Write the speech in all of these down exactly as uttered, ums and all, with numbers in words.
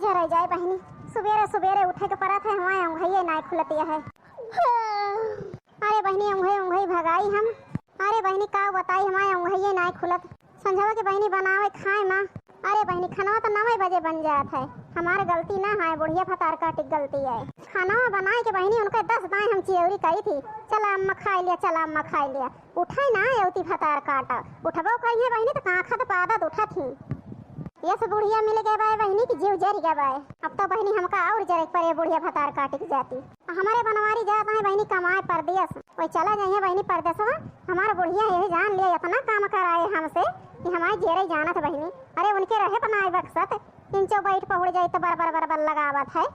जरे जाए बहिनी, सुबेरे सुबेरे उठे के परत है, हमारे अंगहिये नाय खुलतिया है। अरे बहिनी, अंगही अंगही भगाई हम। अरे बहिनी, का बताई, हमारे अंगहिये नाय खुलत। संझवा के बहिनी बनावे खाए मा। अरे बहिनी, खनवा तो नवे बजे बन जात है। हमार गलती ना है, बुढ़िया भतार काटी के गलती है। खनवा बनाए के बहिनी उनके दस दाएं हम चिरौरी कही थी, "चला अम्मा खाए लिया, चला अम्मा खाए लिया।" उठे ना अवती भतार काटा। उठबो कही है बहिनी तो कांखत पादत उठत ही। यस बुढ़िया मिल गए बाय बहिनी कि जीव जर गए बाय। अब तो बहिनी हमका और जरे के परे बुढ़िया भतार काटी के जाती। हमारे बनवारी जात हैं बहिनी कमाए परदेस। ओए चला जाइए बहिनी परदेसवा। हमार बुढ़िया यही जान लिया इतना काम कराए हमसे कि हमारे जेरे जानत बहिनी। अरे उनके रहे बनाए बक्सत, इंचो बैठ पहुड़ जाए तो बर बर बर बर लगावत है।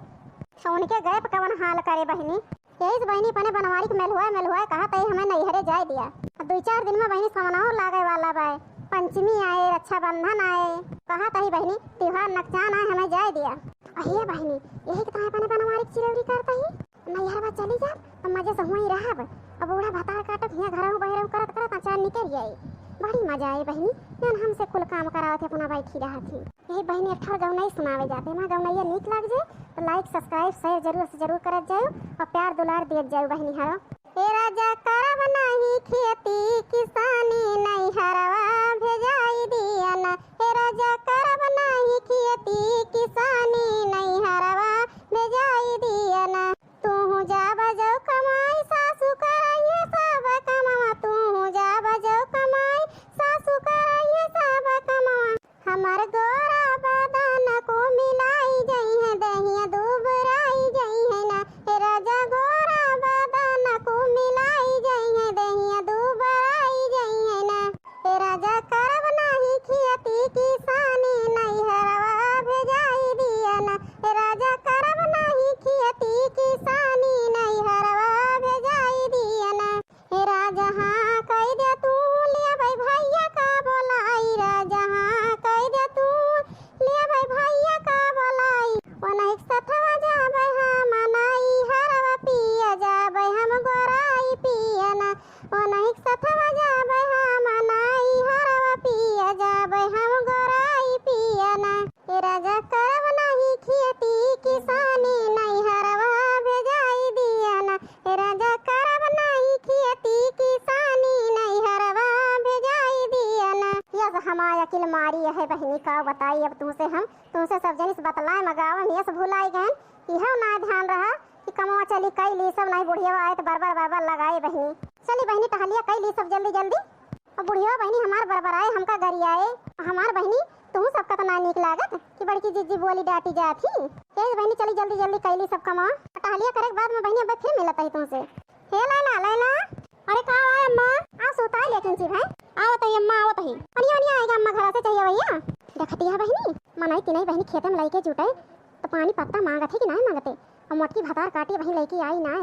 तो उनके गए पे कवन हाल करे बहिनी। यही से बहिनी अपने बनवारी के मेलहुआ मेलहुआ कहा तई हमें नैहरे जाए दिया। अब दुई चार दिन में बहिनी समनवा लागे वाला बाय, पंचमी आए, रक्षाबंधन आए, कहा तई बहिनी त्योहार नकचान आए, हमें जाए दिया। अहिए बहिनी, यही के ताई अपने बनवारी के चिरौरी करता ही। नैहरवा चली जाब, त मजे से हुई रहब। अब बूढ़ा भतार काटत हियाँ घरहु बहरहु करत करत अचार निकल आई। बड़ी मजा आई बहिनी, जौन हमसे कुल काम करावत है, अपना बैठी रहत ही। यही बहिनी एक ठोर गौनई सुनावे जाते, हमार गौनैया नीक लाग जाए तो like, subscribe, share जरूर से जरूर करत जाओ और प्यार दुलार दियत जाओ बहिनी हरो। ए राजा करब नाही खेती किसानी, नैहरवा भेजाई दिया ना। ए राजा करब नाही खेती किसानी, नैहरवा भेजाई दिया ना। तू जा बजो कमाई, सासू करइहे सब कमवा। तू जा बजो कमाई, सासू करइहे सब कमवा। हमर गोरा बदन को मिलाई जइहे, दहिया दुबराई जइहे ना। हे राजा गोरा बदन को मिलाई जइहे, दहिया दुबराई जइहे ना। ए राजा करब नाही खेती किसानी, नैहरवा भेजाई दिया ना। ए राजा करब नाही खेती किसानी, नैहरवा भेजाई दिया ना। ए राजा हाँ कई दे तू, लिया भाई भैया का बोलाई। राजा हाँ कई दे तू, लिया भाई भैया का बोलाई। ओ नहीं सथवा जाबे हम नैहरवा पिया, जाबे हम गोराई पिया ना। ओ नहीं सथवा जाबे हम नैहरवा पिया, जाबे हम गोराई पिया ना। ए राजा करब नाही खेती किसानी, नैहरवा भेजाई दिया ना। ए राजा करब नाही खेती किसानी, नैहरवा भेजाई दिया ना। यस हमार अकिल मारी है बहिनी, का बताई अब तुमसे हम, तुमसे सब जनिस बतलाए मगावे में यस भुलाई गए। इहो ना ध्यान रहा कि कमवा चली कई ली सब, नहीं बुढ़िया आए तो बरबर बरबर लगाए बहिनी। चली बहिनी टहलिया कई ली सब जल्दी जल्दी। अब बुढ़िया बहिनी हमार बरबर आए, हमका गरियाए। हमार बहिनी तुहू सबका तो ना नीक लागत कि बड़की जिज्जी बोली डांटी जात ही। ए बहिनी चली जल्दी जल्दी कई ली सब कमवा। टहलिया करे के बाद में बहिनी अब फिर मिलत ही तुमसे। हे लैला, लैला। अरे का हुआ अम्मा? आ सुताई लेकिन ची भाई। आवत ही अम्मा, आवत ही। पनिया वनिया आएगा अम्मा घर से चाहिए भैया। देखती है बहिनी, मनई तिनई बहिनी खेते में लइके जुटे तो पानी पत्ता मांगत है कि नहीं मांगते। अब मोटकी भतार काटी वहीं लइके आई ना,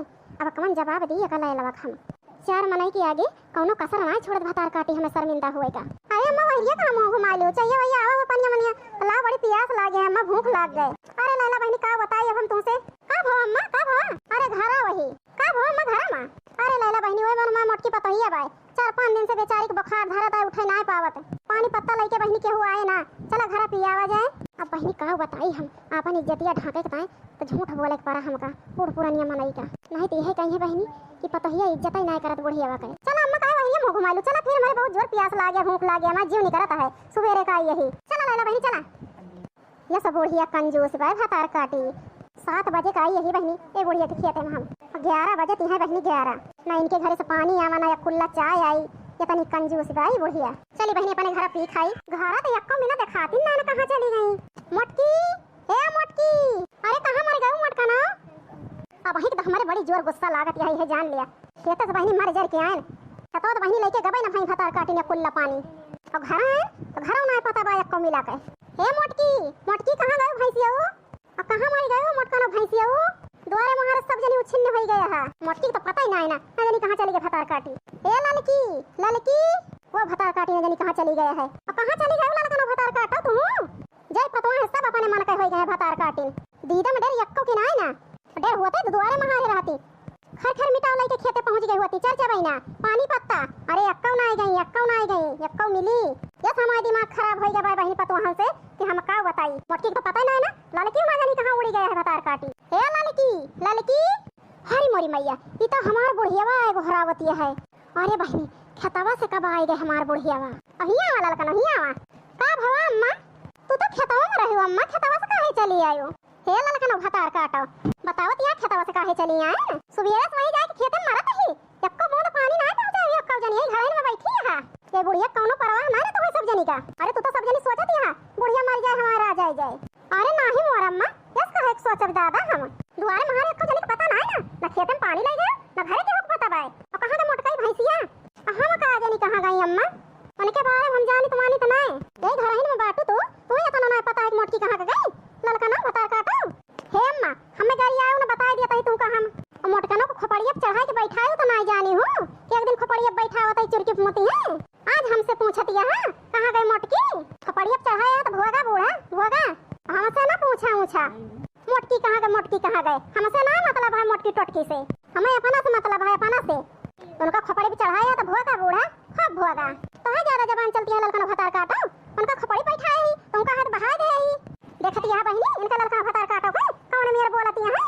अब कवन जवाब दी एका लैलवा के हम। चार मनई के आगे कौनो कसर ना छोड़त भतार काटी हमें शर्मिंदा हुए का। अरे अम्मा वहिया कहाँ मुँह घुमा लियो, चाहिए भैया आवा हो पनिया मनिया, तो ला बड़ी प्यास लागे है अम्मा, भूख लाग गए। अरे लैला बहिनी का बताई अब हम तुमसे। का भवा अम्मा, का भवा? अरे घरा वही। का भवा अम्मा घरा मा? अरे लैला बहिनी वही मन मा मोटकी पतोहिया बाय, चार पाँच दिन से बेचारी के बुखार धरत है, उठे ना पावत। पानी पत्ता लइके बहिनी केहू आए ना, चला घरा पियावा जाए। अब बहिनी का बताई हम, आपन इज्जतिया ढांके के ताए तो झूठ बोले के पड़ा हमका, बूढ़ पुरनिया मनई का। नहीं तो यह कही है बहिनी कि पतोहिया इज्जत ही ना करत बुढ़ियावा के। चला अम्मा काहे वही मुँह घुमाइलू, चला फिर हमारे बहुत जोर प्यास लागे, भूख लागे, हमारा जीव निकरत है सुबेरे का यही। चला लैला बहिनी चला। यस बुढ़िया कंजूस बाय भतार काटी। सात बजे का आई यही बहिनी, ए बुढ़िया के खेते में हम। ग्यारह बजे ती हैं बहिनी, ग्यारह। ना इनके घरे से पानी आवा, ना या कुल्ला चाय आई। ये तनी कंजूस बाय बुढ़िया। चली बहिनी अपने घर पी खाई। घर तो यक्को मिला देखाती ना, ना कहाँ चली गई। मोटकी, ए मोटकी, अरे कहाँ मर गई मोटका ना? अब वहीं तो हमारे बड़ी जोर गुस्सा लागत यही है, जान लिया। खेत से बहिनी मर जर के आयन। खेतवा तो बहिनी लेके गबे ना भाई भतार काटी ने कुल्ला पानी। और घर आए तो घरों ना पता बा यक्को मिला के। हे मोटकी, मोटकी कहाँ गए भैंसिया वो? और कहाँ मारी गए वो मोटका ना भैंसिया वो? दुआरे महाराज सब जनी उछिन्न हो गया है। मोटकी को तो पता ही ना है ना, ना जानी कहाँ चली गई भतार काटी। ए ललकी, ललकी, वो भतार काटी ना जानी कहाँ चली गया है। और कहाँ चली गए वो ललका ना भतार काटा तू? जय पतवा है सब अपने मन के हो गए भतार काटी। दीदा में डेर यक्को की ना है ना। डेर होते तो दुआरे महारे रहती। खर खर मिटाव लइके खेते पहुँच गई होती, चर्चा बहिना, पानी पत्ता। अरे, अक्कौ ना आई गई, अक्कौ ना आई गई, अक्कौ मिली। यस, हमार दिमाग खराब होइ गवा बहिनी पतोहन से कि हम का बताई। मोटकी के तो पता ही ना है ना, ललकी ना जानी कहाँ उड़ी गए है भतार काटी। हे ललकी, ललकी, हरी मोरी मैया, ई तो हमार बुढ़ियावा एगो हरावतिया है। अरे बहिनी, खेतवा से कब आइ गए हमार बुढ़ियावा? अहिया आवा ललकन, अहिया आवा। का भवा अम्मा, तू तो खेतवा में रहियो अम्मा, खेतवा से काहे चली आयो? हे ललकन भतार काटो, बतावत या खेतवा से काहे चली आए? सुबेरे से वही जाके खेते में मरत ही, एको बूंद पानी नाहीं पहुँचाई, एको जनी यही घरइन में बैठी है। ये बुढ़िया कौनो परवाह नाहीं ना तुम्हें सब जनी का। अरे तू तो सब जनी सोचत यहाँ बुढ़िया मर जाए, हमारा आ जाए जाए। अरे नाहीं मोर अम्मा, यस कहे के सोचब दादा हम। दुआरे महारे एको जनी के पता नाहीं ना, ना खेते में पानी ले गए, ना घरे केहू के पता बाय। और कहाँ का मोटकाई भैंसिया? आ हम का जनी कहाँ गई अम्मा? उनके बारे में हम जानी तुम्हारी तो नाहीं। ए घरहिन में बाटू तू, तू ही इतना नाहीं पता है कि मोटकी कहाँ के गई? ललका ना भतार काटो। हे अम्मा, हमें गरी आयो ना बताई दिया तही तू का हम। और मोटकनों को खोपड़िया पे चढ़ाई के बैठायो तो नाहीं जानी हूँ कि एक दिन खोपड़िया पे बैठावत ही चुरकी मोती है। आज हमसे पूछत यहाँ कहाँ गई मोटकी? खोपड़िया पे चढ़ाया तो भोगा बूढ़ा, भोगा। हमसे ना पूछा ऊछा। मोटकी कहाँ गए, मोटकी कहाँ गए? हमसे ना मतलब है मोटकी टोटकी से, हमें अपना से मतलब है, अपना से। उनका खोपड़ी पे चढ़ाया तो भोगा बूढ़ा, खूब भोगा। तो है ज्यादा जबान चलती है ललकन भतार काटो, उनका खोपड़ी बैठाए ही, तो उनका हाथ बहा दे ही। देखत यहाँ बहिनी, इनका ललकन भतार काटो के कौन मेर बोलती है?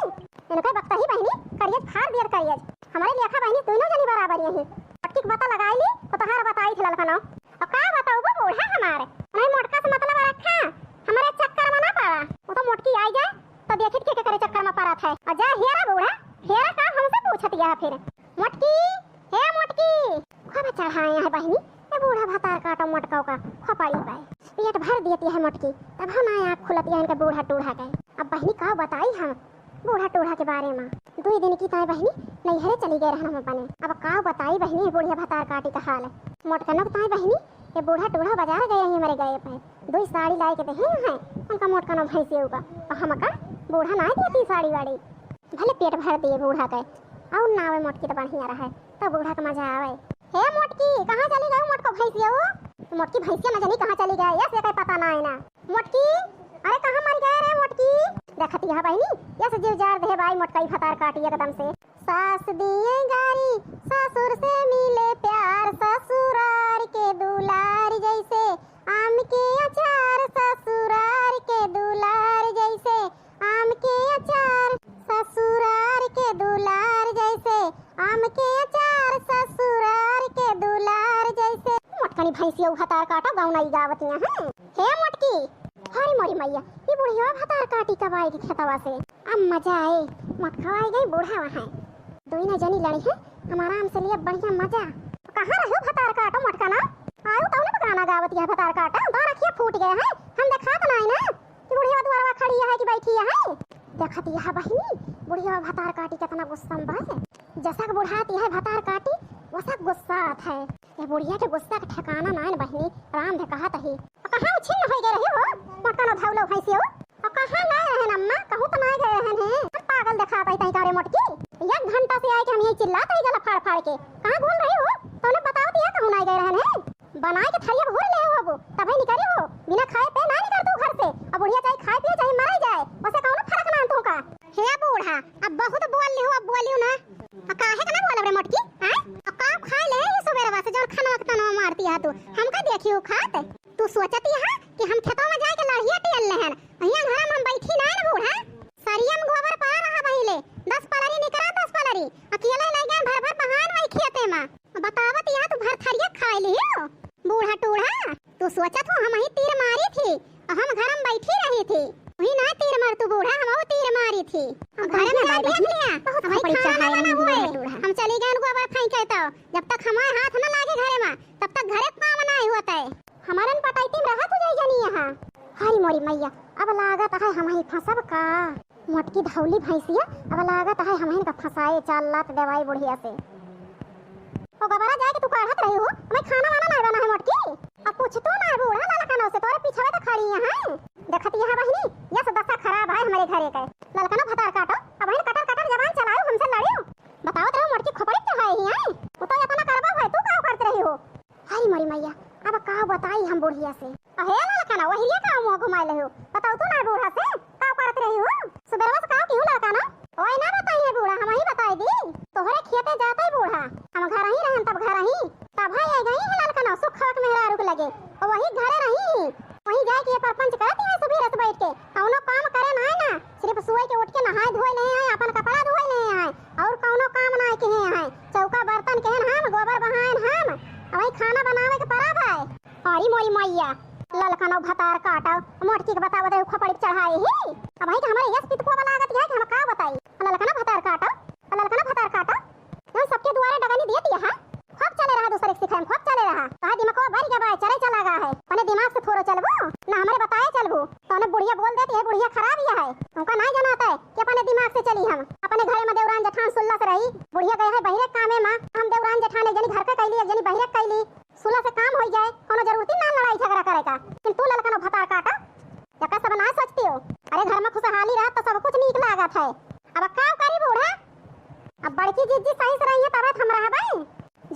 इनके बकता ही बहिनी, करियज फाड़ दियर करियज। हमारे लेखा बहिनी दोनों जनी बराबर यही। मोटकी के बता लगाई ली, तो तोहार बताई थे ललकनो। अब का बताऊ वो बूढ़ा हमारे, नहीं मोटका से मतलब रखा, हमारे चक्कर में ना पड़ा। वो तो मोटकी आई जाए, तो देखित के, के करे चक्कर में पड़त है। और जा हेरा बूढ़ा, हेरा का हमसे पूछत यह फिर। मोटकी, हे मोटकी, खूब चढ़ाए है बहिनी, ये बूढ़ा भतार काटो मोटका का खोपड़ी पे। पेट भर देती है मोटकी, तब हम आए आँख खुलती है इनके बूढ़ा टूढ़ा के। अब बहिनी का बताई हम बूढ़ा टूढ़ा के बारे में। दुई दिन की ताई बहिनी नैहरे चली गए रहन हम अपने। अब का बताई बहिनी बुढ़िया भतार काटी का हाल। मोटकनो के ताई बहिनी ये बूढ़ा टूढ़ा बाजार गए ही हमारे गए पे। दुई साड़ी लाए के देहे हैं उनका मोटकनो भैंसे का। और हमका बूढ़ा ना देती साड़ी वाड़ी। भले पेट भर दिए बूढ़ा के, और ना आवे मोटकी तो बढ़िया रहे, तो बूढ़ा के मजा आवे। हे मोटकी, कहाँ चली गई मोटको भैंसिया वो? मोटकी भैंसिया न जानी कहाँ चली गई, यस एके पता ना है ना। मोटकी, अरे कहाँ मर गए रे मोटकी? देखत यह बहिनी, यस जीव जार दे भाई मोटका ही भतार काटी एकदम से। सास दिए गारी, ससुर से मिले प्यार, ससुरार के दुलार जैसे आम के अचार, ससुरार के दुलार जैसे आम के अचार, ससुरार के दुलार जैसे आम के अचार, ससुरार के दुलार जैसे। मोटकनी भैंसिया भतार काटा गाँव नहीं गावतिया हैं। हे मोटकी, हरी मोरी मैया, ये बुढ़िया भतार काटी कब आएगी खेतवा से? अब मजा आए, मोटका आई गई बूढ़ा वहाँ। दोनों जनी लड़ी है, हम आराम से लिए बढ़िया मजा। कहाँ रहो भतार काटो मोटका ना? आयो तौने बकाना गावत यह भतार काटा, दो रखिया फूट गए हैं, हम देखा तो नहीं ना। कि बुढ़िया दुआरवा खड़ी है कि बैठी है? देखत यह बहिनी, बुढ़िया भतार काटी कितना गुस्सा में बा। जैसा कि बुढ़ाती है भतार काटी, वैसा गुस्सा आत है। ये बुढ़िया के गुस्सा के ठिकाना ना है बहिनी, राम दे कहत ही। और कहाँ उछिन्न हो गए रहे हो? मोटकनो धौलो भैंसी हो। और कहाँ गए रहन अम्मा? कहूँ तो ना गए रहन हैं। हम पागल दिखात ही तई कारे मोटकी। एक घंटा से आए के हम यही चिल्लात ही गला फाड़ फाड़ के। कहाँ घूम रही हो? तौने बताओ दिया कहूँ ना गए रहन हैं। बनाए के थरिया भूर ले हो अब, तबे निकली हो, बिना खाए पे ना निकल तू घर से। अब बुढ़िया चाहे खाए पिए चाहे मरे जाए, उसे कौनो फर्क ना तू का। हे बूढ़ा, अब बहुत बोल लिहु, अब बोलियो ना। आ काहे के ना बोलब रे मोटकी, हैं? अब का खाए ले ही सुबेरवा से जौन खाना के तनवा मारती है तू, हमका देखी हो खात। तू सोचती है कि हम खेतवा में जाए के लड़िया टियल लेहन, यहाँ घर में हम बैठी ना है ना बूढ़ा। सरिया में गोबर पड़ा रहा पहिले, दस पलरी निकरा दस पलरी, अकेले ले गए भर भर बहान वही खेते में। बतावत या तू भर थरिया खाए लियो, बूढ़ा टूढ़ा। तू सोचत हो हम ही तीर मारी थी, और हम घर में बैठी रही थी। वही ना तीर मार तू बूढ़ा, हम वो तीर मारी थी। हम घर में ना देख लिया, बहुत हम ही खपड़ी खाना चढ़ाए बना रही हुए। बूढ़ा टूढ़ा। हम चली गए गोबर फेंके तो, जब तक हमारे हाथ न लागे घरे में, तब तक घरे काम नहीं होता है। हमारन पटाइती में रहा तू जाई जानी यहाँ। हरी मोरी मैया, अब लागत है हम ही फंसब का। मोटकी धौली भैंसिया, अब लागत है हमहिन का फंसाए, चाल लात देवाई बुढ़िया से। ओ गबरा जाए के तू काढ़त रही हो, हमें खाना वाना नहीं बना है मोटकी। अब पूछ तू ना बूढ़ा ललकनो से, तोरे पीछे तो खड़ी यहाँ। देखत यहाँ बहिनी, यस दशा खराब है हमारे घरे के। ललकनो भतार काटो, अब हिन कटर कटर जबान चलाओ, हमसे लड़ियो। बताओ तो मोटकी खोपड़ी चढ़ाए ही है, वो तो इतना करबा है, तू का करत रही हो? हरी मरी मैया, अब का बताई हम बुढ़िया से। अहे ललकना, वहिरिया का मुंह घुमाए ले हो? बताओ तू ना बूढ़ा से, का करत रही हो? सुबेरवा से का किहू ललकना? ओए ना बताई है बूढ़ा, हम ही बताई दी। तोहरे खेते जाते बूढ़ा, हम घर ही रहन तब घर ही। तब है ये गई है ललकना, सुख खावक मेहरारू के लगे। और वही बतावा, बताई, खोपड़ी पे चढ़ाए ही। अब भाई कि हमरे यस पितकुआ वाला लागत है कि हम का बताई। ललकना भतार काटो, ललकना भतार काटो। जौन सबके दुआरे डगनी दिए दिया है, खूब चले रहा दूसरे के सिखाए में, खूब चले रहा। तोहार दिमागवा भर गया बा, चले चला गा है। अपने दिमाग से थोड़ो चलबू, ना हमरे बताए चलबू। तौने बुढ़िया बोल देती है, बुढ़िया खराब ही है। उनका नाहीं जनात है कि अपने दिमाग से चली हम। अपने घरे में देवरान जेठान सुल्ला से रही, बुढ़िया गए है बहिरे कामे में। हम देवरान जेठान एक जनी घर के कैली, एक जनी बहिरे के कैली। सुल्ला से काम होई जाए, कौनो जरूरत ही ना लड़ाई झगड़ा करे का। लेकिन तू ललकनो भतार काटा, जबका सब ना सोचती हो। अरे घर में खुशहाली रहा तो सब कुछ नीक लागत है। अब का करी बूढ़ा, अब बड़की जिज्जी सही से रही है तबे तो हम रहबे।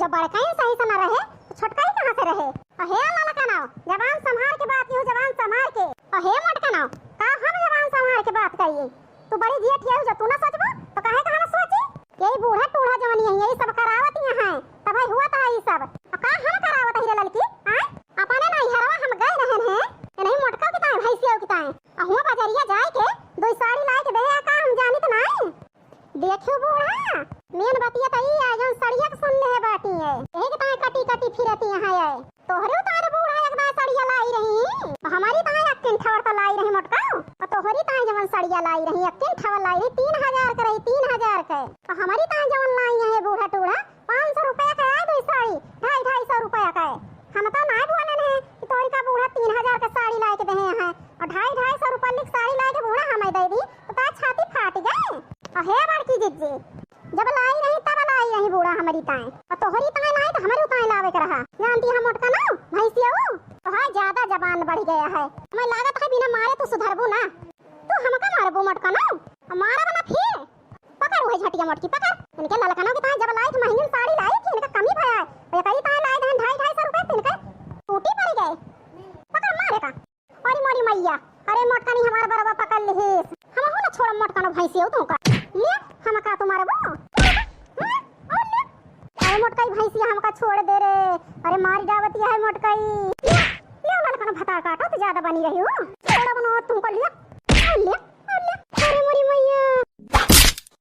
जब बड़का ही सही से ना रहे तो छोटका ही कहाँ से रहे? अहे ललकनो, जबान संभार के बात किहो, जबान संभार के। अहे मोटकनो, का हम जबान संभार के बात करिए? तू बड़ी जियत हियाऊ, जब तू ना सोचबू तो काहे का हम सोची? यही बूढ़ा टूढ़ा जवन यही, यही सब करावत ही हैं, तब है हुआ तो है ई सब। अब का हम करावत ही रे ललकी? आय, अपने नैहरवा हम गए रहन हैं, ये नहीं मोटका के ताए, भैंसिया के ताए। आ हुआ बजरिया जाए के दो साड़ी लाए के दे, का हम जानित नाई? देखियो बूढ़ा, मेन बतिया त ई है, जौन सड़िया के सुन ले बाटी है, यही के ताए कटी कटी फिरती हैं। तोहरे उतारे बूढ़ा एक दाए सड़िया लाई रही, हमरी ताए अक्किन ठवर तो लाई रही मोटका, और तोहरी ताए जवन सड़िया लाई रही, अक्किन ठवर लाई रही, तीन हजार के रही, तीन हजार के। और हमरी ताए जवन लाई है बूढ़ा टूढ़ा, पाँच सौ रुपया के आए दो साड़ी, ढाई ढाई सौ रुपया के। हम तो ना बोले हैं कि तोहरी का बूढ़ा तीन हजार के साड़ी लाई के देहे हैं, और ढाई ढाई सौ रुपया की साड़ी लाई के बूढ़ा हमें दे दी, तो तार छाती फाट गए। और हे बड़की जिज्जी, जब लाई रही तब लाई रही बूढ़ा हमरी ताए, और तोहरी ताए लाई तो हमरे ताए लावे के रहा। जानती हम मोटकनो, भैंसिया ऊ, तोहार ज्यादा जबान बढ़ गया है। हमें लागत है बिना मारे तू सुधरबू ना। तू हमका मारबू मोटकनो? मारब ना फिर। पकड़ उहे झटिया मोटकी, पकड़। इनके ललकनो के ताए जब लाई तो महंगी साड़ी लाई थी, इनका कमी भया है। और ये कही ताए लाई देन ढाई ढाई सौ रुपए, तो इनके टूटी पड़ गए। पकड़ मारे का। अरे मोरी मैया, अरे मोटकनी हमार बरवा पकड़ लिहिस। हमहू ना छोड़ब मोटकनो भैंसिया तू का। ले, हमका तू मारबो? हाँ? और ले। अरे मोटकई भैंसिया हमका छोड़ दे रे। अरे मारी डावतिया है मोटकई। ले, ले ललकनो भतार काटो तो ज्यादा बनी रही हो। छोड़ब ना तुमको, ले। और ले।